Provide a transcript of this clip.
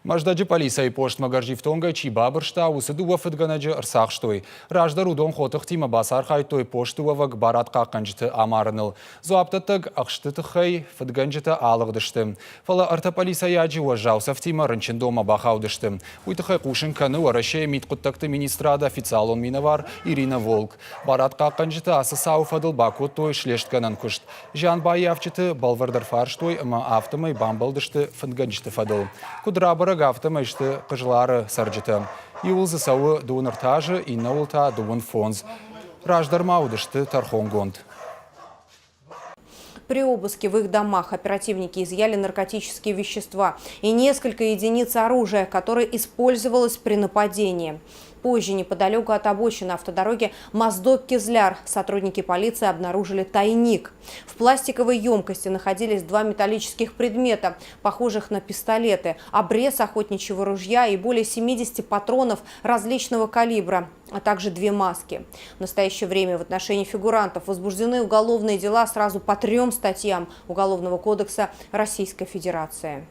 Мӕздӕджы пъӕлицӕйы постмӕ гӕрзифтонгӕй чи бабырста, уыцы дыууӕ фыдгӕнӕджы ӕрцахстой. Раздӕр уыдон хотыхтимӕ бацархайдтой посты уӕвӕг барадхъахъхъӕнджыты амарыныл. Дзуапдӕттӕг ӕхсты тыххӕй фыдгӕнджытӕ алыгъдысты. Фӕлӕ ӕртӕ пъӕлицӕйаджы уӕззау цӕфтимӕ рынчындонмӕ бахаудысты. Уый тыххӕй хъусын кӕны Уӕрӕсейы мидхъуыддӕгты министрады официалон минӕвар Ирина Волк. Барадхъахъхъӕнджытӕ ацы цауы фӕдыл бакодтой слестгӕнӕн куыст. Зианбаййафджыты бӕлвырд ӕрфарстой ӕмӕ афтӕмӕй бамбӕлдысты фыдгӕнджыты фӕдыл. Куыд рабӕрӕг, афтӕмӕй сты Хъызлары цӕрджытӕ. Иуыл дзы цӕуы дыууын ӕртӕ азы, иннӕуыл та 35. Раздӕр ма уыдысты тӕрхонгонд. При обыске в их домах оперативники изъяли наркотические вещества и несколько единиц оружия, которое использовалось при нападении. Позже неподалеку от обочины автодороги Моздок-Кизляр сотрудники полиции обнаружили тайник. В пластиковой емкости находились два металлических предмета, похожих на пистолеты, обрез охотничьего ружья и более 70 патронов различного калибра, а также две маски. В настоящее время в отношении фигурантов возбуждены уголовные дела сразу по трем статьям Уголовного кодекса Российской Федерации.